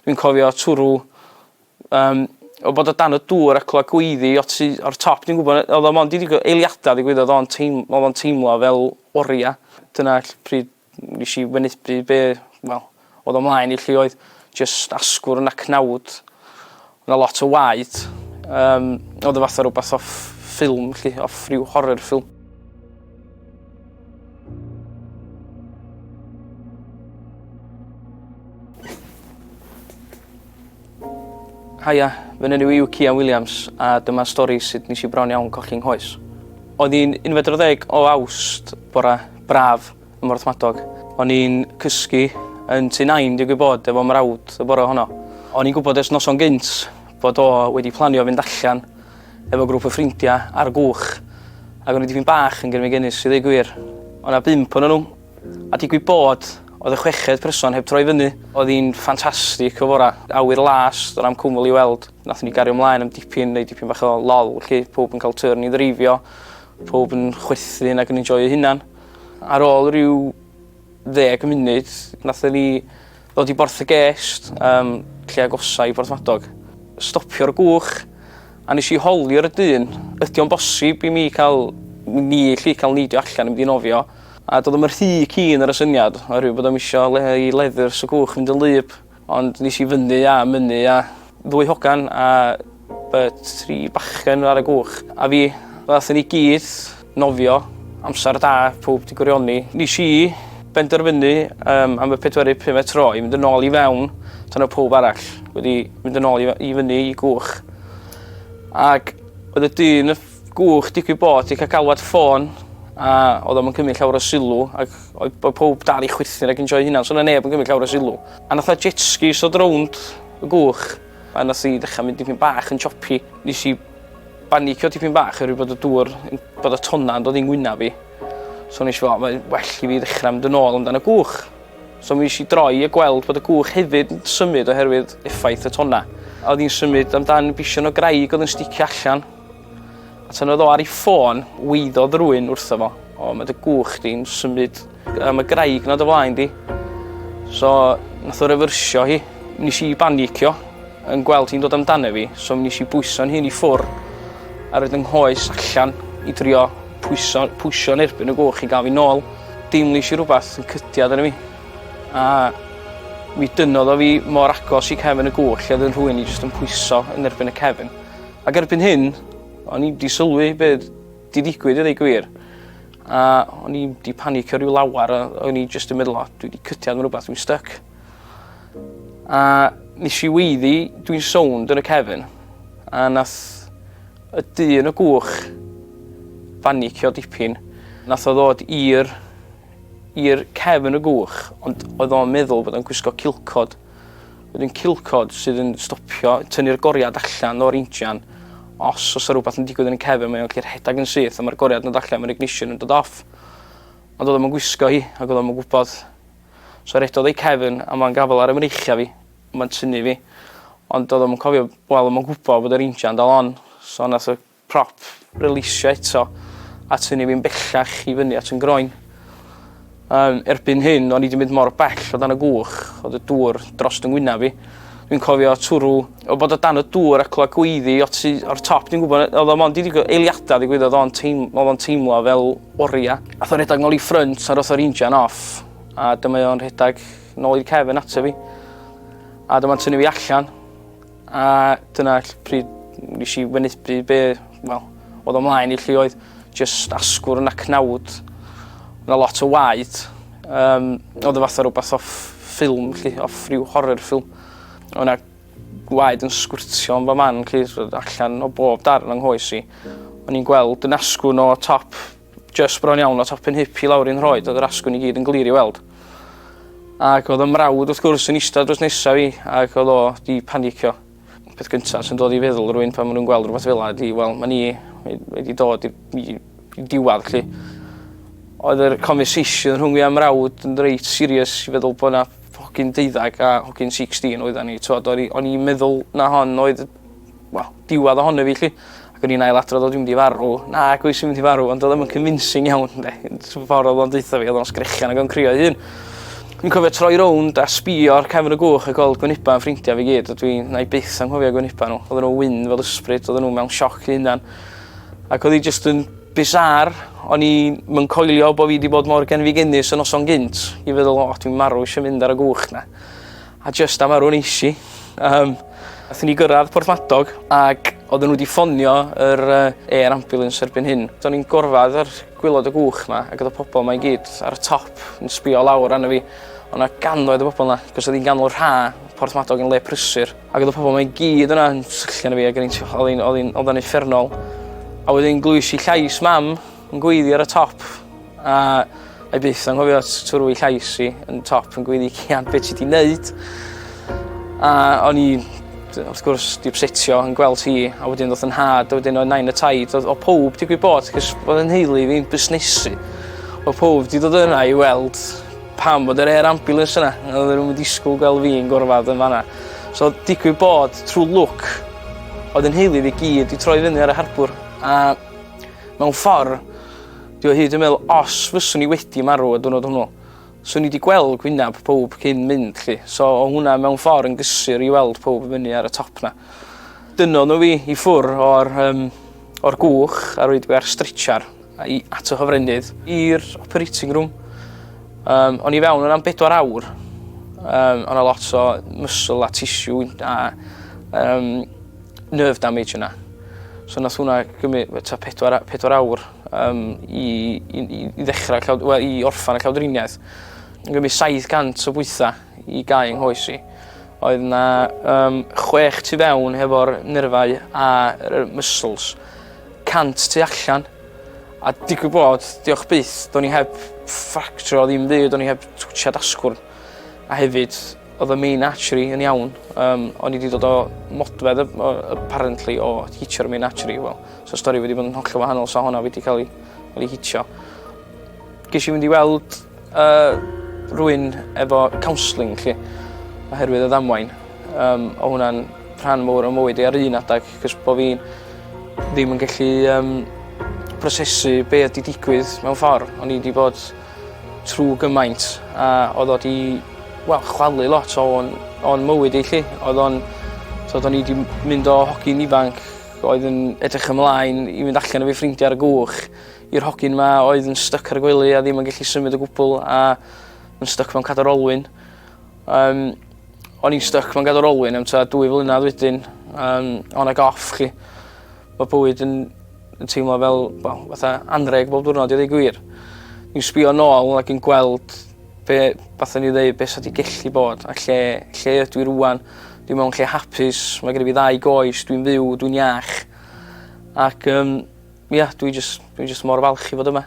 Dwi'n cofio twrw yym o bod o dan y dŵr a clywad gweiddi o tu o'r top dwi'n gwybod oedd o mond 'di digwydd eiliada ddigwyddodd o'n teim- odd o'n teimlo fel oria. Dyna ll- pryd nes i wynebu be' wel odd o mlaen i 'lly oedd jyst asgwrn a cnawd. O' 'na lot o waed yym odd o fatha rwbath off ffilm 'lly off ryw horror film. Haia, fy enw i yw Cian Williams a dyma stori sut nes i bron iawn colli nghoes. Oedd hi'n unfed ar ddeg o Awst, bora braf ym Mhorthmadog. O'n i'n cysgu yn tŷ nain, digwydd bod, efo mrawd y bore honno. O'n i'n gwybod ers noson gynt bod o wedi planio fynd allan efo grŵp o ffrindiau ar gwch ac o'n i dipyn bach yn genfigennus i ddweud gwir. O'n 'na bump ohonyn nhw A digwydd bod, oedd y chweched person heb troi fyny. Oedd hi'n ffantastig o fora. Awyr las, doedd na'm cwmwl i weld. Nathon ni gario mlaen am dipyn, neud dipyn bach o lol 'lly, pawb yn cael turn i ddreifio, pawb yn chwerthin ac yn enjoio'u hunan. Ar ôl rhyw ddeg munud, nathon ni ddod i Borth y Gest, yym lle agosa i Borthmadog. Stopio'r gwch, a nes i holi'r dyn, ydy o'n bosib i mi cael, ni 'lly, cael neidio allan a mynd i nofio? A doedd o'm yn rhy keen ar y syniad, oherwydd bod o'm isio le i leathers y gwch fynd yn wlyb. Ond nes i fynnu a mynnu a ddwy hogan a yy tri bachgen ar y gwch a fi. Nathon ni gyd nofio, amser da, pawb 'di gwirioni. Nes i benderfynu yym am y pedwerydd pumed tro i mynd yn ôl i fewn tan o'dd powb arall wedi mynd yn ôl i i fyny i gwch. Ag oedd y dyn y gwch digwydd bod 'di ca'l galwad ffôn a o'dd o'm yn cymryd llawer o sylw ac oedd bo' powb dal i chwerthin ac enjoio'u hunan so o' 'na neb yn cymryd llawer o sylw. A nath 'na jet skis dod rownd y gwch a nath 'i dechra mynd dipyn bach yn choppy. Nes i banicio dipyn bach oherwydd bod y dŵr yn bod y tonna yn dod i ngwynab i. So nes i feddwl mae'n well i fi ddechrau mynd yn ôl amdan y gwch. So mi nes i droi a gweld bod y gwch hefyd yn symud oherwydd effaith y tonna. A oedd hi'n symud amdan bision o graig oedd yn sticio allan. A tan oedd o ar ei ffôn, weiddodd rwy'n wrtho fo, o mae dy gwch di'n symud am y graig na dy flaen di. So nath o refersio hi. Nes i banicio yn gweld hi'n dod amdano fi, so nes i bwyso'n hun i ffwr a roed yng nghoes allan i drio pwyso, pwysio yn erbyn y gwch i gael fi nôl. Deimlis i rhywbeth yn cydiad arno fi. A mi dynnodd o fi mor agos i cefn y gwch lle oedd yn rhywun i jyst yn pwyso yn erbyn y cefn. Ac erbyn hyn, o'n i 'di sylwi be' 'di digwydd i ddeu gwir. A o'n i 'di panicio ryw lawar a o'n i jyst yn meddwl o dwi 'di cydiad mewn rwbath dwi'n styc. A nes i weiddi dwi'n sownd yn y cefn a nath y dyn y gwch banicio dipyn. Nath o ddod i'r i'r cefn y gwch ond oedd o'n meddwl bod o'n gwisgo cilcod. Wedyn cilcod sydd yn stopio tynnu'r goriad allan o'r injan os o's 'na rwbath yn digwydd yn y cefn mae o'n gallu rhedag yn syth a ma'r goriad yn dod allan ma'r ignition yn dod off. Ond o'dd o'm yn gwisgo hi ac o'dd o'm yn gwbod. So redodd ei cefn a ma'n gafel ar 'y mreichia fi. Ma'n tynnu fi. Ond o'dd o'm yn cofio wel o'm yn gwbo bod yr injan dal on so nath y prop releasio eto a tynnu fi'n bellach i fyny at 'yn groen. Yym erbyn hyn o'n i 'di mynd mor bell o dan y gwch o'dd y dŵr drost 'y ngwynab i. Dwi'n cofio twrw o bod o dan y dŵr a clywad gweiddi o tu o'r top dwi'n gwybod o'dd o mond 'di digwydd eiliada ddigwyddodd o'n teim- o'dd o'n teimlo fel oria. Ath o redag nôl i ffrynt a roth o'r injan off a dyma o'n rhedag nôl i'r cefn ato fi. A dyma'n tynnu fi allan. A dyna pryd nes i wynebu be, wel, oedd o mlaen i 'lly oedd jyst asgwrn a cnawd. Oedd 'na lot o waed. Um, oedd o fatha rhywbeth off ffilm 'lly, off rhyw horror film. Oedd 'na waed yn sgwrtio yn fy man 'lly, allan o bob darn yng nghoes i. O'n i'n gweld yn asgwrn o top Jyst bron iawn o top yn hip i lawr i'n nhroed, oedd yr asgwrn i gyd yn glir i weld. Ac oedd y mrawd wrth gwrs yn eistedd drws nesaf fi ac oedd o di panicio. Peth gyntaf sy'n dod i feddwl rhywun pan maen nhw'n gweld rhywbeth fel yna ydi, wel, mae ni wedi dod i diwedd lly. Oedd yr conversation rhwng fi a mrawd yn reit serious i feddwl bod na hogyn deuddag a hogyn 16 oeddan ni. T'wod, o'n i'n meddwl na hon oedd wel, diwedd ohono fi 'lly. Ac o'n i'n ailadrodd o dwi'n mynd i farw. Na, gwys i'n mynd i farw, ond oedd o'n convincing iawn, de. Ffordd oedd o'n deutha fi, oedd o'n sgrechian ac o'n crio ei hun. Dwi'n cofio troi rownd a sbio ar cefn y gwch a gweld gwyniba yn ffrindiau fi gyd a dwi na i byth anghofio gwyniba nhw. Oedden nhw wyn fel ysbryd, oedden nhw mewn sioc eu hunan. Ac oedd hi jyst yn bizarre. O'n i mewn coelio bod fi wedi bod mor genfigennus y noson gynt i feddwl, o, dwi'n marw eisiau mynd ar y gwch na. A jyst am marw nes i. Um, Athyn ni gyrraedd Porthmadog ac oedden nhw wedi ffonio yr uh, air ambulance erbyn hyn. Do'n i'n gorfod ar gwylod y gwch ma ac oedd y pobl ma i gyd ar y top yn sbio lawr arno fi. Oedd 'na gannoedd o bobl yna, cos oedd hi'n ganol rha, Porthmadog yn le prysur. Ac oedd y pobl ma i gyd yna yn syllu arno fi ac oedd hi'n oedd hi'n oedd o'n uffernol. A wedyn glwys i llais mam yn gweiddi ar y top a a byth anghofio twrw i llais i yn top yn gweiddi Cian beth ti 'di neud? A o'n i wrth gwrs 'di ypsetio yn gweld hi a wedyn ddoth 'yn nhad a wedyn oedd nain a taid oedd o' powb digwydd bod 'chos oedd 'yn nheulu fi'n busnesu o' powb 'di dod yna i weld pam bod yr air ambulance yna a oedden nw'm yn disgwl gweld fi'n gorfod yn fan 'na. So digwydd bod trw lwc oedd 'yn nheulu fi gyd 'di troi fyny ar y harbwr a mewn ffor dwi o hyd yn meddwl os fyswn i wedi marw y diwrnod hwnnw Swn i 'di gweld gwynab powb cyn mynd 'lly. So o' hwnna mewn ffor yn gysur i weld powb i fyny ar y top 'na. Dynnon nhw fi i ffwr o'r yym o'r gwch a roid fi ar stretchar a i at y hofrennydd i'r operating room. Yym o'n i fewn yna am bedwar awr. Yym o' 'na lot o muscle a tissue a yym nerve damage yna. So nath hwnna gymryd tua pedwar pedwar awr um, i, i, i, i ddechrau, llaw, well, i orffan y llawdriniaeth. Yn gymryd 700 o bwythau i gau yng nghoes i. Oedd yna um, chwech tu fewn hefo'r nyrfau a'r muscles, 100 tu allan. A digwydd bod, diolch byth, do'n i heb ffractro ddim byd, do'n i heb twtsiad asgwrn. A hefyd, Oedd y main archery yn iawn. Um, o'n i wedi dod o modfedd, apparently, o hitio'r main archery. Wel, so stori wedi bod yn hollol wahanol, so hwnna wedi cael ei, cael ei hitio. Ges i fynd i weld uh, rhywun efo counselling, lle, oherwydd y ddamwain. Um, o hwnna'n rhan mowr o mywyd i ar un adeg, cos bo fi'n ddim yn gallu um, prosesu be oedd wedi digwydd mewn ffordd. O'n i wedi bod trw gymaint a oedd o 'di wel chwalu lot o'n o'n mywyd i 'lly. Oedd o'n t'od o'n i 'di mynd o hogyn ifanc oedd yn edrych ymlaen i fynd allan efo'i ffrindiau ar y gwch i'r hogyn 'ma oedd yn styc ar y gwely a ddim yn gallu symud o gwbwl a yn styc mewn cadar olwyn. Yym o'n i'n styc mewn gadar olwyn am tua dwy flynadd wedyn yym on ag off 'lly. Mae bywyd yn yn teimlo fel wel fatha anreg bob diwrnod i ddeu gwir. Dwi'n sbio nôl ac yn gweld be' fatha ni ddeu be' sa 'di gellu bod a lle lle ydw i rŵan. Dwi mewn lle hapus, mae gen i fi ddau goes, dwi'n fyw, dwi'n iach. Ac yym ia dwi jys dwi jyst mor falch i fod yma.